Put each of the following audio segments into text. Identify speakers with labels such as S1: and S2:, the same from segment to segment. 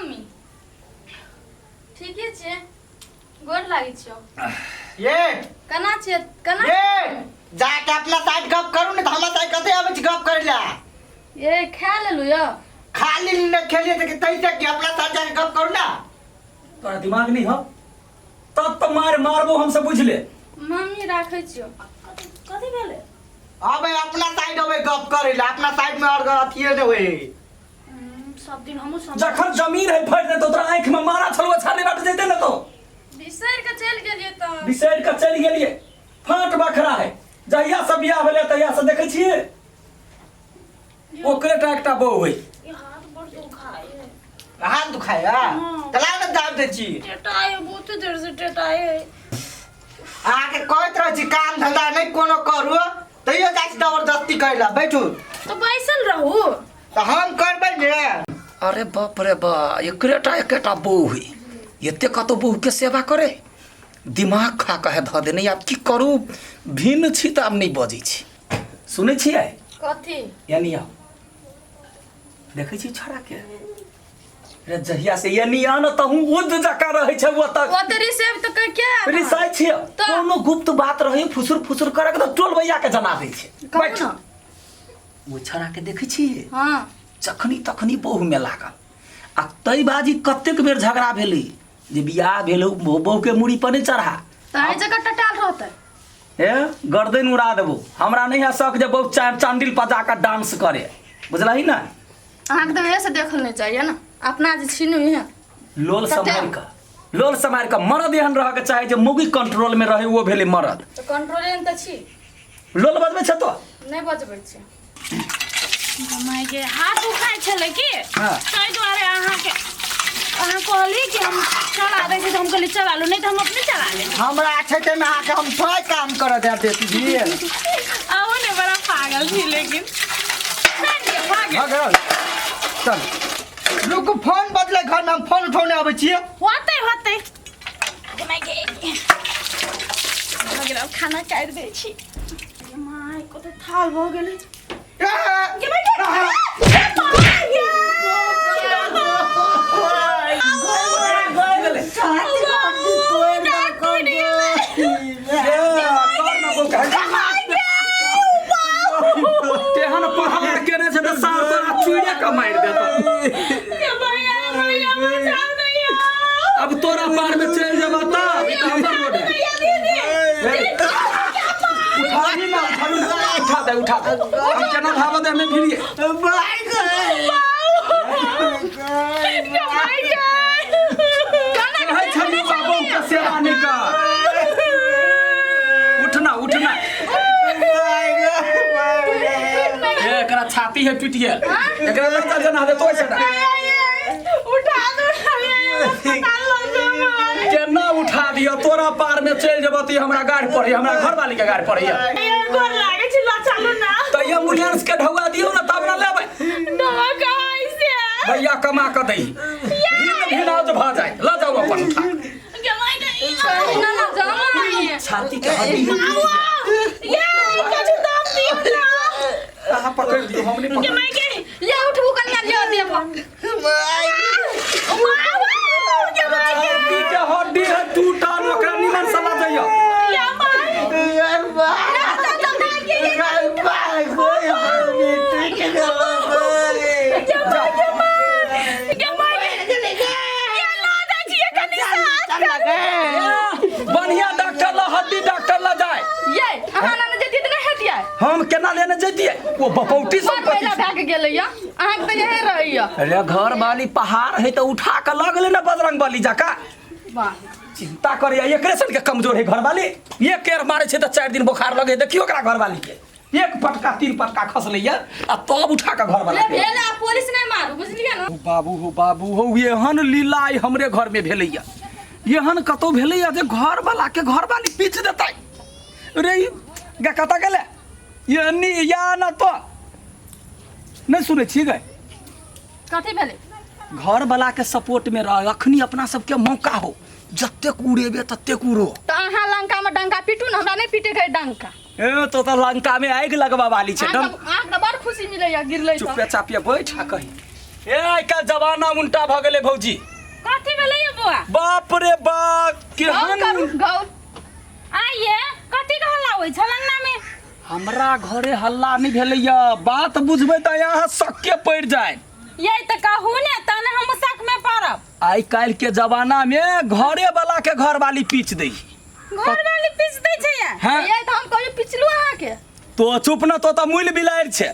S1: Mummy ठीके छियै गोर लागै छियौ
S2: ये
S1: केना छियै केना
S2: ये जाके अपना साइड गप करू ने तऽ हमरा साइड कते आबै छी गप करै लए
S1: ये खा लेलु यौ
S2: खाली ने खेलिए तऽ तैसे कि अपना साइड जाके गप करू ना
S3: तोरा दिमाग नहीं हो तब तो मार मारबो हमसे बुझ ले
S1: मम्मी राखै छियौ
S4: कथी कथी भेलै
S2: अबे अपना साइड अबै गप करै लए अपना साइड में और अथिए ने होय
S4: सब दिन हमहूँ सब
S3: जखन जमीन है फाड़ि दे तो तोरा आँखि में मारा छलुआ छाले बाट जैते ने तो
S1: बिसरि कऽ चलि गेलियै तऽ
S3: बिसरि कऽ चलि गेलियै फाट बखरा है जहिया से बियाह भेलै तहिया से देखै छियै ओकरे टा एकटा बहु है
S4: ई हाथ बड़ दुखाय है
S2: हाथ दुखाय
S4: हाँ।
S2: तला ने दाब दै छी
S4: टेटाय है बहुते देर से टेटाय है
S2: अहाँके कहैत रहै छी काम धंधा नहि कोनो करू तैयो जाइ छी जबरदस्ती करै लए बैठू
S4: तो बैसल रहू
S2: तऽ हम करबै ने
S5: अरे बाप रे बा एकरे टा एकेटा बहू है एते कतौ बहू के सेवा करे दिमाग खा कऽ है धऽ देने आब की करू भिन्न छी तऽ आब नहि बजै छी
S3: सुनै छियै
S1: कथी
S3: यानी आउ देखै छी छोड़ा के रे जहिया से यानी आ न तहूँ उद्ध जकाँ रहै छै ओतऽ
S1: ओते रिसेव तऽ के क्या
S3: रिसाइ छियै
S1: तऽ-
S3: कोनो गुप्त बात रहै फुसुर फुसुर करे के तऽ टोल भैया के जना दै छै
S1: कहू
S3: बैठ
S1: ने
S5: ओ छोड़ा के देखै छियै
S1: हाँ
S5: जखनी तखनी बहू में लागल आ तै बाजी कतेक बेर झगड़ा भेलै जे बियाह भेल बहू के मूड़ी पर नहि चढ़ा
S1: तऽ एहि जगह टटाल रहतै
S3: हे गर्दन उड़ा देबो हमरा नहीं है शौक जे बहुत चांडिल पर जाकर डांस करे बुझलही ना
S1: अहाँके तऽ वएह से देखल नहि चाहिए ने अपना जे छीनू इहे
S3: लोल
S1: कते?
S3: सम्हारि कऽ लोल सम्हारि कऽ मरद एहन रहके चाही जे मौगी कंट्रोल में रहे वो भेलै मरद
S1: तऽ कंट्रोले तऽ छी
S3: लोल बजबै छै तो
S1: नहि बजबै छी
S4: माय के हाथ दुखाइ छलै की
S3: हाँ।
S4: ताहि दुआरे अहाँके अहाँ कहली कि हम चला दै छी तऽ हम कहली चला लू नहि तऽ हम अपने चला लेब
S2: हमरा छै ताहिमे अहाँके हम थोड़े काम करऽ देब बेटी जी
S4: अहूँ ने बड़ा पागल छी लेकिन छोड़ि दियौ, भऽ गेल।
S2: भऽ गेल चल रुकू फोन बजलै घरमे हम फोन उठौने अबै छियै
S4: होतै होतै गे माय गे भऽ गेल आब खाना काटि दै छी गे माय कते थाल भऽ गेलै गे माय गे गे माय गे
S3: तेहन पहाड़ केने छै तऽ सार तोरा चूड़े के मारि देतौ
S4: गे भैया भैया बचाउ नैया
S3: अब तोरा पार में चलि जेबा तब ई तऽ हमर रोड है उठाही ना उठाही ना उठा दे उठा दे हम केना भाव दे हमें भिड़िए कहै छली बाबू के सेवा नहीं कर उठना उठना ए एकरा छाती है टूट गेल एकरा लग चल जना दे तो ऐसे
S4: उठा दो अस्पताल लऽ जाओ
S3: केना उठा दियो तोरा पार में चलि जेबो त हमरा गाड़ पड़े हमरा घरवाली के गाड़ पड़े
S4: गोर लागे छी लऽ चलू ना
S3: त एम्बुलेंस के ढौआ दियो ना तब ना लेबै
S4: दवा कहाँ से
S3: भैया कमा के दही भिन्न भिनाज भऽ जाए लऽ जाउ अपन उठा
S4: गे माय गे
S1: ना ना जमा
S3: छाती के हड्डी
S4: ये कछु दाम दियो ना
S3: अहाँ पकड़ दियो हम नहीं
S4: गे
S3: पकड़
S4: माय गे
S1: ले उठबू कनिया ले दिया
S4: गे माय गे
S3: छाती के हड्डी है टूटल ओकरा निमन से लऽ जइयो
S4: या माय गे माय गे ये ला दै छियै कनि साथ
S3: बढ़िया डॉक्टर ला हड्डी डॉक्टर ला जाए
S1: ये अहाँ ना जैतियै तऽ नहि हेतियै
S3: हम केना लेने जैतियै ओ बपौटी
S1: बड़
S3: सब
S1: महिला भए के गेलै यऽ अहाँके तऽ यही रहैया
S3: अरे घर वाली पहाड़ है तऽ उठा के लऽ गेलै ने बजरंग बली जका
S1: वाह
S3: चिंता करैया एकरे सन के कमजोर है घरवाली एक केर मारे छै तऽ 4 दिन बोखार लगे देखियो ओकरा घरवाली के एक पटका 3 पटका खसलैया आ तब उठा के घरवाला
S1: ले
S3: के
S1: भेल आ पुलिस नहि मारू बुझलियै ने
S3: बाबू हो बाबू हो एहन लीला आइ हमरे घर में भेलैया एहन कतौ भेलैया जे घर वाला के घरवाली पीछ देतै रे ई गे कतऽ गेलै एनी या न तो नहि सुनै छी गै
S1: कथी भेलै
S3: घर वाला के सपोर्ट में रह अखनी अपना सबके मौका हो जतेक उड़ेबे ततेक उड़ो
S1: तऽ अहाँ लंका में डंका पीटू ने हमरा नहि पीटे के डंका
S3: ए तो तऽ लंका में आगि लगवा वाली छै
S1: अहाँके अहाँके तऽ बड़ खुशी मिलैया गिरलै तऽ
S3: चुपे चापिए बैठ आ कही ए आइ काल्हि जमाना उल्टा भऽ गेलै भौजी।
S6: कथी भेलै यौ बौआ?
S3: बाप रे बाप,
S1: गौर
S3: केहन
S1: करू गौर।
S6: आइये कथी के हल्ला होइ छल अंगना में?
S3: हमरा घरे हल्ला नहि भेलैया, बात बुझबै तऽ अहाँ सक्के पड़ि जाय।
S6: ये तऽ कहू ने तहन हम शक में पड़ब।
S3: आइ काल्हि के जमाना में घरे वाला के घरवाली पीच दै।
S6: घर वाली पीच दै छै या?
S3: हाँ।
S1: ये तऽ हम कहियो पिछलू अहाँके।
S3: तो चुप न, तो तऽ मुइल बिलाड़ि छै।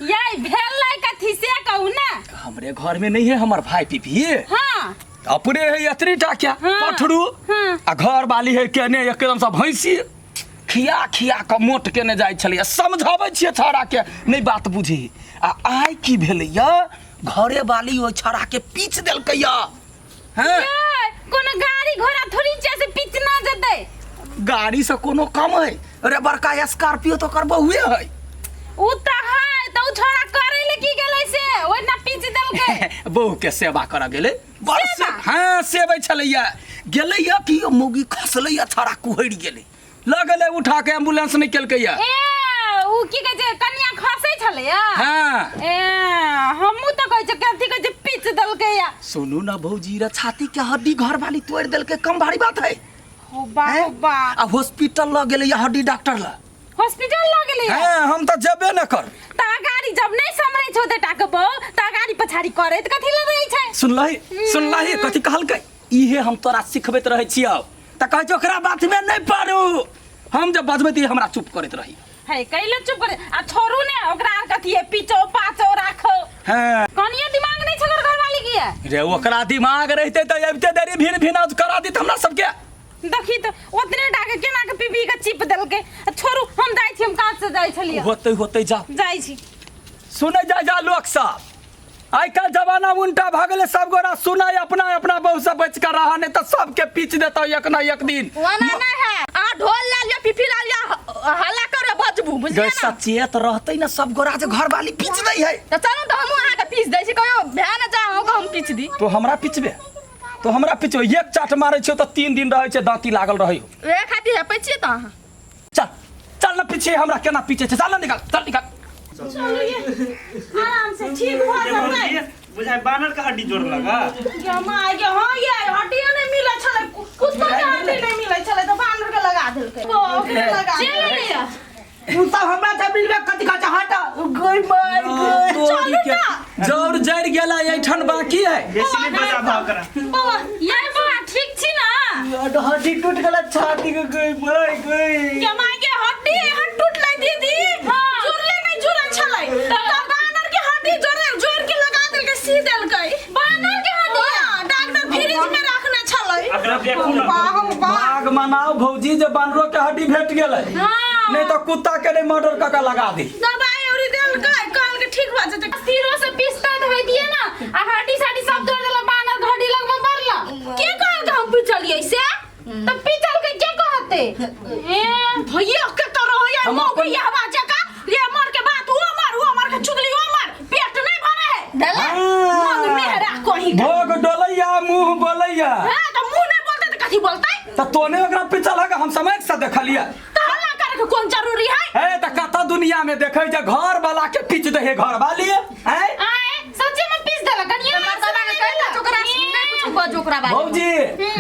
S6: ये भेल लै कथी से कहू ने।
S3: हमरे घर में नहीं है हमर भाई पीपी।
S6: हाँ।
S3: अपने है एतनी टा क्या
S6: हाँ।
S3: पठरू।
S6: हाँ।
S3: आ घर वाली है केने एकदम से भैंसी खिया खिया के मोट केने जाइ छलैया। समझाबै छियै छौड़ा के, नहि बात बुझी। आ आइ की भेलैया, घरे वाली ओहि छौड़ा के पीच देलकैया। हैं?
S6: ये, कोनो गाड़ी घोड़ा थोड़ी छै से पीच ना जेतै।
S3: गाड़ी से कोनो कम है? अरे बड़का स्कॉर्पियो तो कर बहुए है।
S6: उ तऽ है तऽ उ छोड़ा करै ले की गेलै से ओहिना पीच देलकै।
S3: बहू के सेवा करऽ गेलै। बड़
S6: सेवा?
S3: हाँ, सेबै छलैया। गेलैया कि मौगी खसलैया, छौड़ा कुहरि गेलै, लऽ गेलै उठा के, एम्बुलेंस नहि केलकैया।
S6: ए उ की कहै छै कनिया खसै छलैया?
S3: हाँ।
S6: ए हमहूँ तऽ कहै छै कथी कहै छै पीच देलकैया।
S3: सुनू ना भौजी, रे छाती के हड्डी घर वाली तोड़ि देलकै, कम भारी बात है?
S6: हो बा हो बा।
S3: आ हॉस्पिटल लऽ गेलैया हड्डी डॉक्टर लग।
S6: हॉस्पिटल लऽ गेलैया?
S3: हाँ, हम तऽ जेबे न कर।
S6: तऽ गाड़ी जब नहि सम्हरै छौ बेटा के बहू तऽ गाड़ी पछाड़ी करैत कथी लए रहै छै?
S3: सुनलही, सुनलही कथी कहलकै? इहे हम तोरा सिखबैत रहै छियौ तऽ कहै छै ओकरा बात में नहि पड़ू। हम जब बजबै तऽ ई हमरा चुप करैत रही।
S6: है कैले चुप करे आ छोड़ू ने ओकरा आर कथी है पीचो पाचो राखो।
S3: हाँ।
S6: कनियो दिमाग नहीं छगर घरवाली की है।
S3: रे ओकरा दिमाग रहते तऽ अबिते देरी भिन भिन करा देत हमरा सबके।
S6: देखी तऽ ओतने टाके केना के पीपी के चिप देलकै। आ छोड़ू हम जाइ छी, हम काज से जाइ छलियै।
S3: होते होते जाओ।
S6: जाइ छी।
S3: सुनै जा जा लोक सब, आइ काल्हि जमाना उल्टा भऽ गेलै। सब गोरा सुनै, अपना अपना बहू से बचि कऽ रह, नहि तऽ सबके पीच देतौ एक न एक दिन।
S1: ओना नहीं है, अहाँ ढोल ला लिअ, पीपी ला लिअ, हल्ला करे बजबू, बुझलियै
S3: गै
S1: ना?
S3: सचेत रहतै ने सब गोरा जे घरवाली पीच दै है।
S1: तऽ चलू तऽ हमहूँ अहाँके पीच दै छी, कहियो भए ने जा अहूँके हम पीच दी।
S3: तो हमरा पीचबे, तो हमरा पीचबे। एक चाट मारै छियौ तऽ 3 दिन रहै छै दाँती लागल रहै।
S1: वएह खातिर हेपै छियै तऽ अहाँ।
S3: चल चल न पीछे, हमरा केना पीछे छै, चल न निकाल, चल निकाल।
S4: चलू ये आराम से ठीक भऽ जेतै।
S7: बुझाय बानर के हड्डी जोड़ लगा।
S4: गे माय गे, हाँ ये हड्डी नहीं मिलै छलै, कुत्ता के हड्डी नहीं मिलै छलै तऽ बानर के लगा देलकै। ओ, ओकरे लगा
S6: चलि
S4: देलकै।
S6: एलियै।
S2: तू सब हमरा से मिलबे कथी कहै छै, हट गई माय गई।
S4: चलू ना।
S3: जौर जरि गेला एठन बाकी है।
S7: बेसी नहीं बजा भाव करा।
S6: बौआ ये बौआ ठीक छी ना?
S2: हड्डी टूट गेल छाती के, गई माय गई।
S4: गे माय गे, हड्डी एहन टूटलै दीदी, जुड़ले नहीं जुड़ल छलै तऽ बानर के हड्डी जोड़े जोड़ के लगा देलकै, सी देलकै।
S6: बानर के हड्डी?
S4: हाँ, डॉक्टर फ्रिज में रखने छलै।
S7: अकरा देखू ना।
S4: बाह बाह।
S3: भाग मनाओ भौजी जे बानरो के हड्डी भेट गेलै।
S6: हाँ।
S3: नहीं तो कुत्ता के नहीं मर्डर कऽ के लगा दी।
S4: दवाई औरी देलकै, कहलकै ठीक भऽ जेतै।
S6: सिरो से पिस्ता धोइ दिए ना आ हड्डी साडी सब तोड़ देला, बानर के हड्डी लगमे पड़ला।
S4: के कहलकै हम पिचलियै से?
S6: तऽ पिचलकै के कहतै? ए
S4: भैया के तो रहैया
S3: हम
S4: मौगी
S3: अपन-
S4: हवा जका ये मर के बात ओ मर, ओ मर के चुगली ओ मर, पेट नहीं भरे है
S1: भेलै?
S4: मन मेहरा कहीं के।
S3: भोग डोलैया मुंह बोलैया।
S4: हाँ, तो मुंह नहीं बोलते तो कथी बोलते?
S3: तऽ तोने ओकरा पिचल है, हम समझ से देखलियै।
S4: तो हल्ला करे के कोन जरूरी है?
S3: ए तऽ कतऽ दुनिया में देखै जे घर वाला के पीच दै है घर वाली हैं?
S6: आए सच्चे में पीस देला कनिया।
S1: मर्दाना के कहै तऽ ओकरा नहि कुछो बजू ओकरा बारे में।
S3: भौजी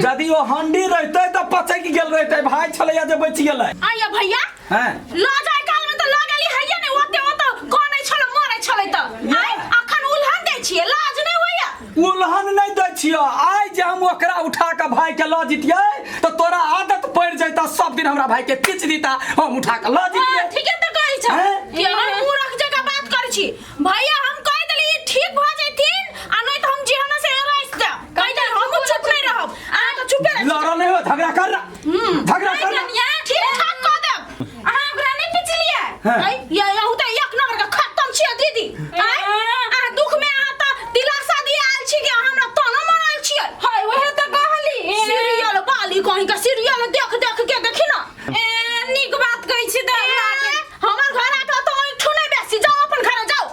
S3: यदि ओ हंडी रहतै तऽ पचकि गेल रहतै, भाई छलैया जे बचि गेलै।
S4: आइया भैया
S3: हैं?
S4: ल जाय काल में तो ल गेली हैया नहीं, ओते ओते कनै छलै मरै छलै तऽ आइ अखन उलहन दै छियै, लाज नहीं होइया?
S3: उलहन नहि दै छियौ। आइ जे हम ओकरा उठा कऽ भाई के लऽ जितियै तऽ तोरा आदत पड़ि जैता, सब दिन हमरा भाई के पीच दीता, हम उठा कऽ लऽ
S4: हाँ,
S3: जितियै।
S4: ठीके तऽ कहै छौ
S3: हैं?
S4: कि हम मूर्ख जकाँ बात करै छी। भैया हम कहि देली ई ठीक भऽ जैथिन आ नहीं तऽ हम जेहन से राखि देब। कहि देली हमहूँ चुप नहीं रहब, अहाँ तऽ चुपे रहै छी।
S3: लड़ऽ नहि हो, झगड़ा कर ना, झगड़ा कर ना।
S6: कनिया
S4: ठीक ठाक कऽ देब।
S6: अहाँ ओकरा नहि पिचलियै?
S3: हैं?
S4: ऐ, ये यहू तऽ एक नंबर के खत्म छियै दीदी। ऐ, अहाँ दुख में अहाँ तऽ दिलासा दिए आयल छी कि अहाँ हमरा ताना मारल छियै।
S6: हाय ओहे तऽ कहली।
S4: सीरियल बाली कहीं के सीरियल देख देख के देखी ना।
S6: ए नीक बात कहै छी तऽ हमरा के।
S4: हमर घर आके तो ऐठू नहीं बेसी, जाओ अपन घर जाओ।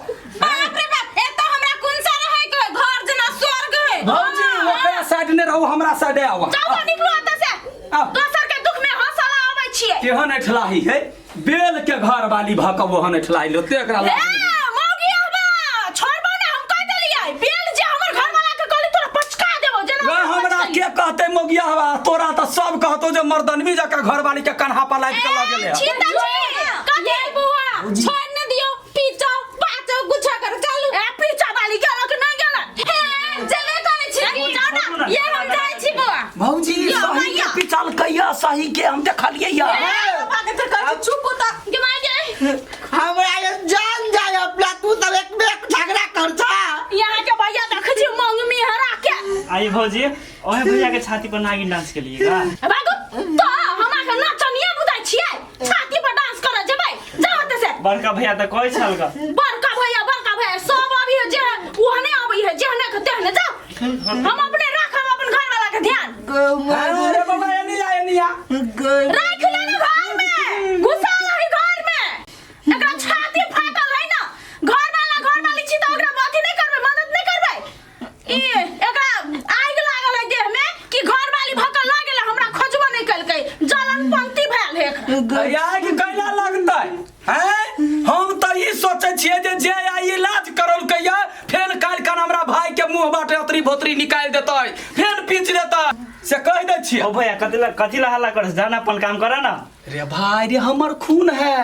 S6: बाप रे बाप, एतऽ हमरा कोन सा रहै के है? घर जेना स्वर्ग है।
S3: भौजी ओकरा साइड नहि रहू, हमरा साइड आवा।
S4: जाओ तो निकलो एतऽ से।
S3: आओ।
S4: दोसर के दुख में हंसला आबै छियै।
S3: केहन ऐठलाही है, बेल के घर वाली भऽ कऽ ओहन ऐठलाही लोते एकरा
S4: ए
S3: लाज नहि।
S4: मौगी हवा छोड़बो ना, हम कहि देलियै।
S3: कहते मोगिया हवा तोरा तऽ सब कहतो जे मर्दनवी जकाँ घरवाली के कन्हा पर लादि के लऽ गेलै
S4: छी त छी कथी
S6: बौआ छोड़ न दियो पीछो पाछो कुछ कर चलू
S1: ए पीछा वाली गेल कि नहीं गेल
S6: हे जेबे करै छी
S1: जाओ ना
S6: ये हम जाइ छी बौआ
S3: भौजी सही के पिचलकै सही के हम देखलियै या
S1: बाबा के तो कहै छी, चुप त
S6: गे माय गे
S2: हमरा ये जान जाय अपना तू सब एक में एक झगड़ा कर छा
S1: यहाँ के भैया देखै छी मंग में हरा के
S7: आई भौजी ओहे भैया के छाती पर नागिन डांस के लिए का
S1: बाबू तो हमरा के नचनिया बुझाइ छियै छाती पर डांस करे जेबै जाओ ओतऽ से
S7: बड़का भैया तऽ कहै छल का
S1: बड़का भैया बड़का भैया सब अभी है जे ओहने अबै है जेहने के तेहने जाओ हम अपने राखब अपन घर वाला के ध्यान
S3: अरे बाबा एनी आ एनी आ
S1: राख ले ना घर में घुसा लही घर में एकरा छाती फाटल है ना घर वाला घर वाली छी त ओकरा अथी नहीं करबै मदद नहीं करबै ई एकरा आगि लागल है देह में कि घर वाली भकल लग गेलै हमरा खोजबो नहीं केलकै जलन पंक्ति भेल है एकरा
S3: आगि कैला लगतै हैं हम तऽ ई सोचै छियै जे जे आइ इलाज करलकै या फेर काल्हि खन हमरा भाई के मुंह बाटे अतरी भोतरी निकालि देतै फेर पीच देतै से कहि दै छियै
S7: ओ भैया कथी ला कथी ला हल्ला कर जाना अपन काम कर ना
S3: रे भाई रे हमर खून है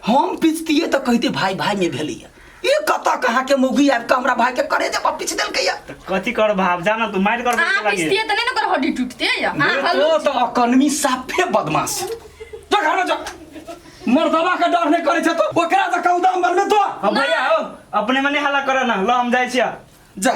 S3: हम पिचतियै तऽ कहिते भाई भाई में भेलैया ई कतऽ कहाँ के मौगी आबि कऽ हमरा भाई के करे जब पिच देलकै या
S7: तो कथी कर भाव जाना तू मार कर
S1: अहाँ
S7: लागे
S1: पिसतियै तऽ नहि ने ओकर हड्डी टूटते या अहाँ
S3: ओ तऽ अकनमी साफे बदमाश जा घर में जा मर्दबा के डर नहीं करे छै तो ओकरा जकाँ उदाम बनबे तो
S7: हो भैया हो अपने मने हल्ला कर ना लो हम जाइ छियै
S3: जा